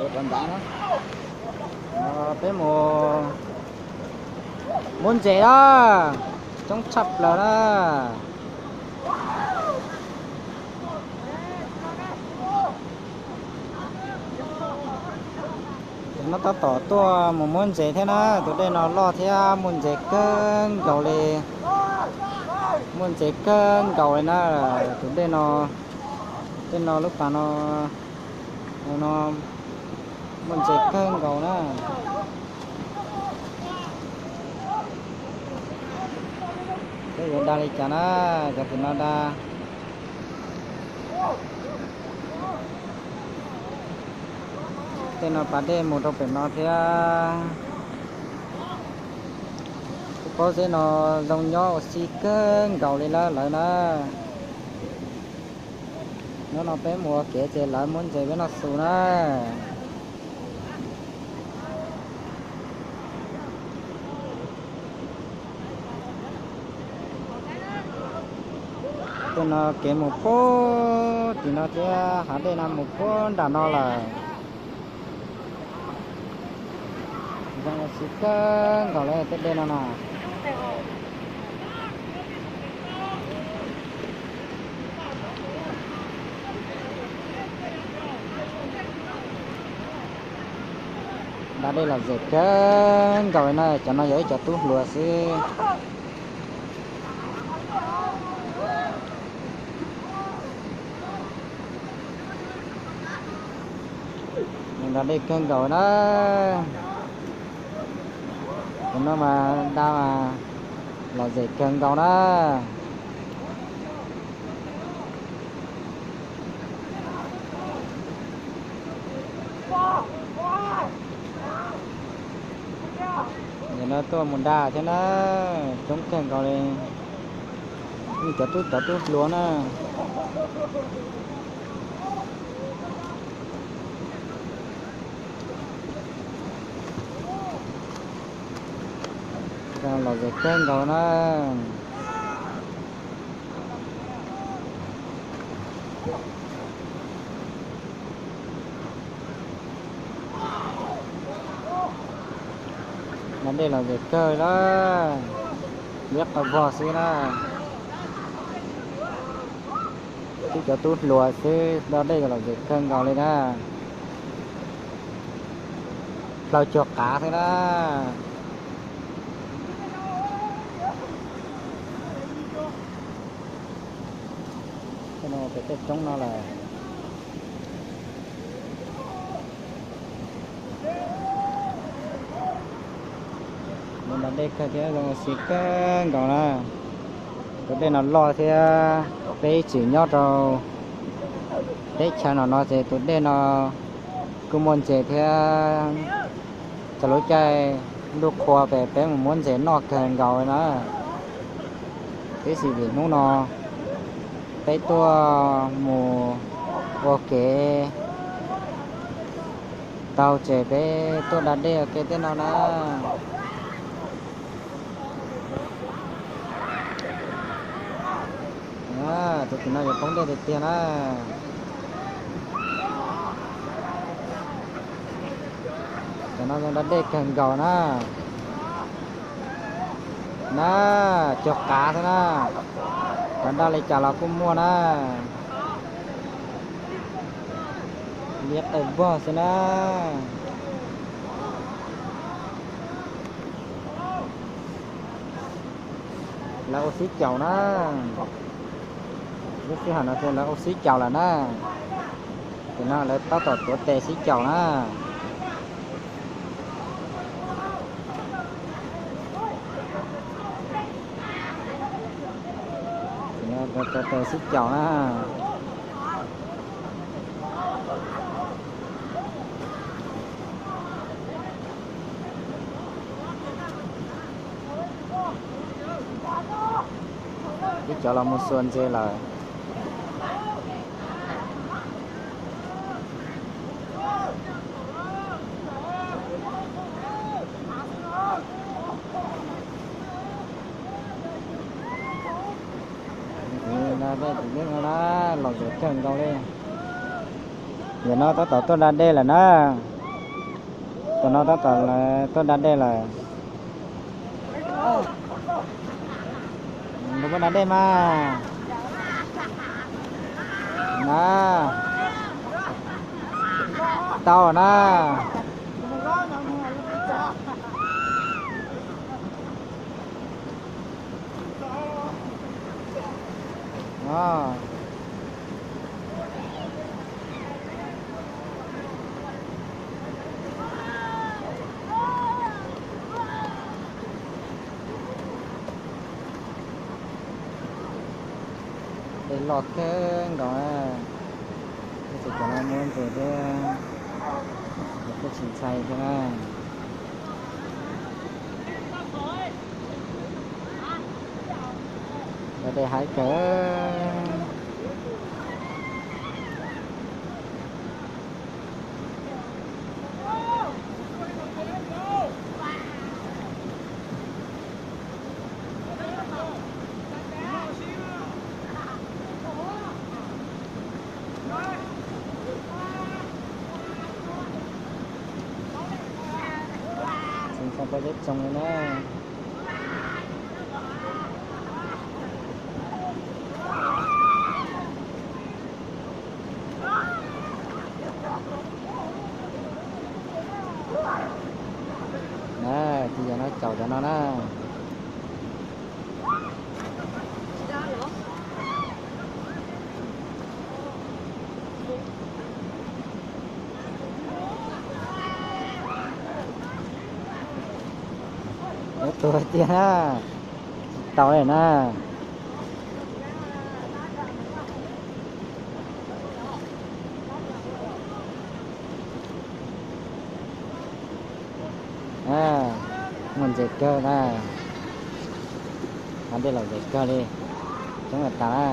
Rov nrad na, peb mus muab ntses na, coob tshaj plaws na. Ces no tab tom tuaj mus muab ntses thiab na, tus dej no loj thiab muaj ntses kawg nkaus li, muaj ntses kawg nkaus li na. Tus dej no, tej no lub pas no, no muaj ntses kawg nkaus na. Peb yuav da li cas na, cov tim no da. Tej no pas dej mus rau pem no thiab. Kuv paub zeb no zoo nyob ua si kawg nkaus li lawm na. Hnub no peb mus ua kev ces lawv muab ntses peb noj xus na. Tej no kev mus puag tim no thiab, hav dej no mus puag nram no lawm. Zoo ua si kawg nkaus li tej dej no na. Da dej lom zem kawg nkaus li na, cov no yog ib cov tub hluas xwb. Da dej kawg nkaus na. Cov no mas da mas lom zem kawg nkaus na. Nim no tuaj mus da thiab na, coob kawg nkaus li. Cov tub, cov tub hluas na. Lom zem kawg nkaus na. Da dej lom zem kawg na, liab qau vog xwb na. Tib cov tub hluas xwb, da dej lom zem kawg nkaus li na. Plaws cuag qav xwb na. Tej no pem tej roob no lawm. Lub nrab dej kawg thiab zoo ua si kawg nkaus na. Tus dej no loj thiab peb tseem nyob rau teb chaws no no ces tus dej no kuj muaj ntses thiab. Txog lub caij ntuj qhua pem peb mus muab ntses noj kawg nkaus li na. Tab sis vim hnub no peb tuaj mus ua kev tau ces peb tuaj da dej ua ke tej no na. Tus tim no yuav poob dej tiag tiag na. Cov no zoo da dej kawg nkaus na. Na, cuag qav xwb na. Cov da li cas los kuj muaj na. Liab qau vog xwb na. Lawv ua xib caum na. Lub sij hawm no ces lawv ua xib caum lawm na. Ces no lawv tab tom tuav tes xib caum na. Ces no lawv tuav tes xib caum na. Ib cov los mus xuas ntses lawm. Lom zem kawg nkaus li. Yog no tab tom tuaj da dej lawm na. Tam no tab tom lawv tuaj da dej lawm. Lawv tuaj da dej mas. Na, tau na. Dej loj kawg nkaus, tab sis cov no muab ntses thiab, kuj tsis ntshai thiab na. Cov dej haib kawg. Tsis tau peb teb tsoos li na. Na, tis yog no caum cov no na. Lawv tuag tiag na, tsis tau li na. Muaj ntses kawg na, qhov dej lom zem kawg li, coob tas tas na.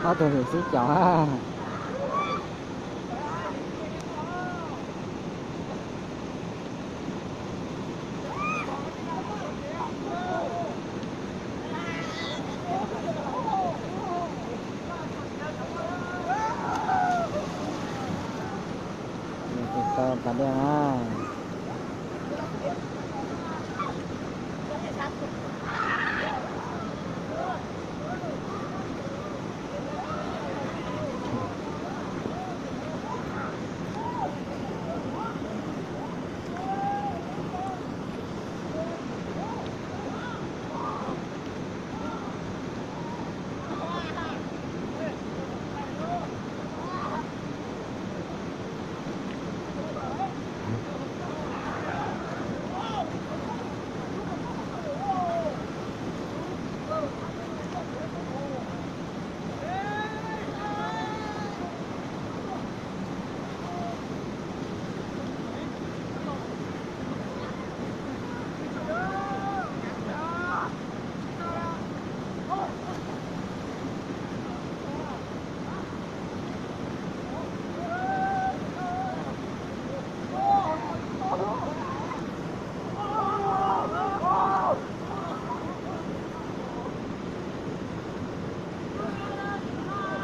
Ob tug nim xib caum. Tus tau pas dej na.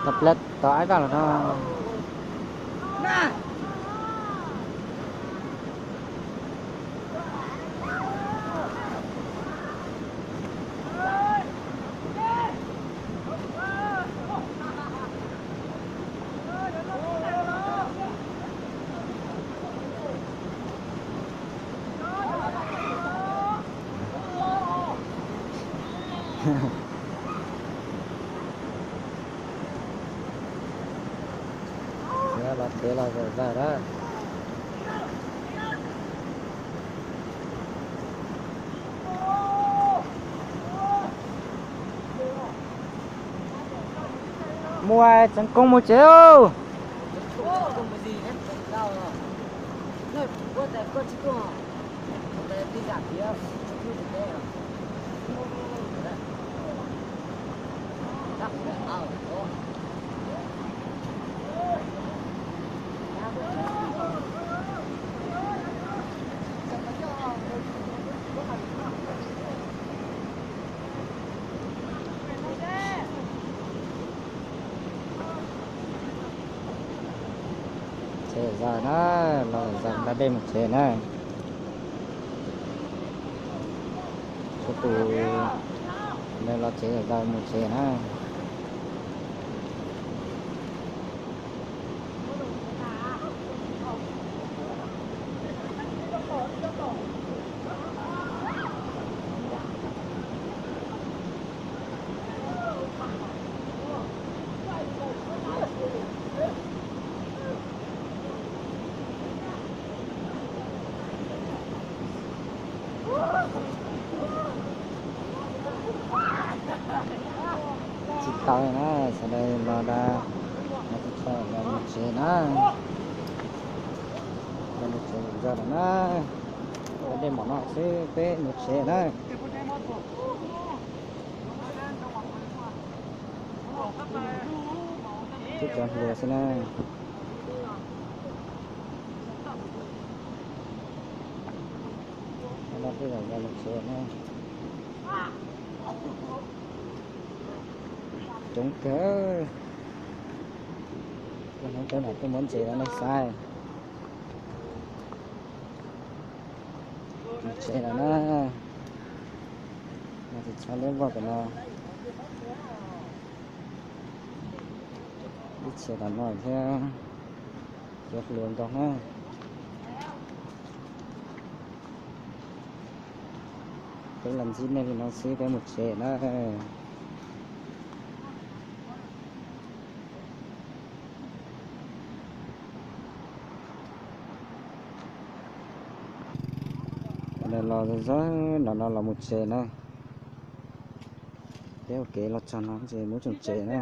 Tau plab tau aib vaj los no. Los tsev los zam zam na. Mus, tseev koob mus tsev. Tsev zais na, los zais da dej mus tsev na. Txhua tus los tsev zais mus tsev na. Tsis tau na, sawv daws los da, no tsis tau los mus tsev na. Los mus tsev zos lawm na. Ua dej mom no xwb peb mus tsev na. Twb cov hluas xwb na. No twb los mus tsev na. Coob kawg. Hnub twb mam tuaj muab ntses rau nej saib. Mus tsev lawm na. No tsis txhob leb voj tom no. Ib txhia tom no thiab. Cov hluas nkaus na. Peb los ntsib nej li no xwb peb mus tsev na. Los zog zog no no los mus tsev na. Peb ua kev los txog no ces mus tsev na.